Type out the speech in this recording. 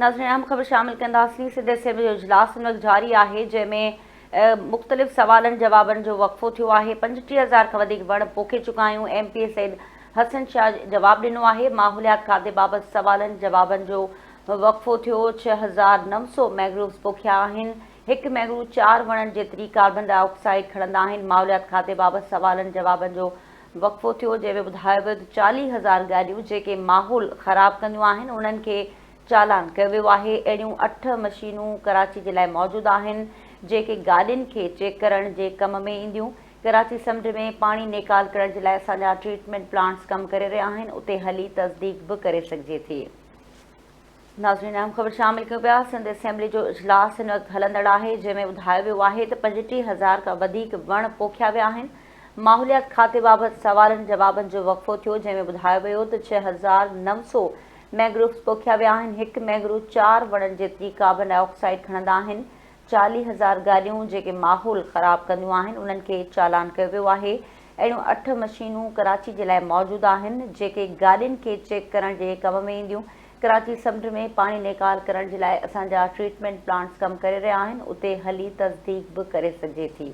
ناظرين اهم خبر شامل ڪنداسين سنڌ اسيمبلي جو اجلاس هن وقت جاري آهي جنهن ۾ مختلف سوالن جوابن جو وقفو ٿيو آهي 35 هزار کان وڌيڪ وڻ پوکي چڪا آهيون M P A Syed Hassan Shah جواب ڏنو آهي ماحوليات کاتي بابت سوالن جوابن جو وقفو ٿيو 6900 مينگرووز پوکيا آهن هڪ مينگرو چار وڻن جيتري ڪاربن ڊاء آڪسائيڊ کڻندا آهن ماحوليات کاتي بابت سوالن جوابن جو وقفو ٿيو جنهن ۾ ٻڌايو ويو ته 40 هزار گاڏيون جيڪي ماحول خراب ڪنديون آهن انهن کي چالان ڪيو ويو آهي اهڙيون اٺ مشينون ڪراچي جي لاء موجود آهن جيڪي گاڏين کي چيڪ ڪرڻ جي ڪم ۾ اينديون ڪراچي سمنڊ ۾ پاڻي نيڪال ڪرڻ جي لاء اسان جا ٽريٽمينٽ پلانٽس ڪم ڪري رهيا آهن اتي هلي تصديق به ڪري سگهجي ٿي. ناظرين اهم خبر شامل ڪيون پيا سنڌ اسيمبلي جو اجلاس هن وقت هلندڙ آهي جنهن ۾ ٻڌايو ويو آهي ته 35 هزار کان وڌيڪ وڻ پوکيا ويا آهن ماحوليات کاتي بابت سوالن جوابن جو وقفو ٿيو جنهن ۾ ٻڌايو ويو ته 6900 مينگرووز پوکيا ويا آهن هڪ مينگرو چار وڻن جيتري ڪاربن ڊاء آڪسائيڊ کڻندا آهن 40 هزار گاڏيون جيڪي ماحول خراب ڪنديون آهن انهن کي چالان ڪيو ويو آهي اهڙيون اٺ مشينون ڪراچي جي لاء موجود آهن جيڪي گاڏين کي چيڪ ڪرڻ جي ڪم ۾ اينديون ڪراچي سمنڊ ۾ پاڻي نيڪال ڪرڻ جي لاء اسان جا ٽريٽمينٽ پلانٽس ڪم ڪري رهيا آهن اتي هلي تصديق به ڪري سگهجي ٿي.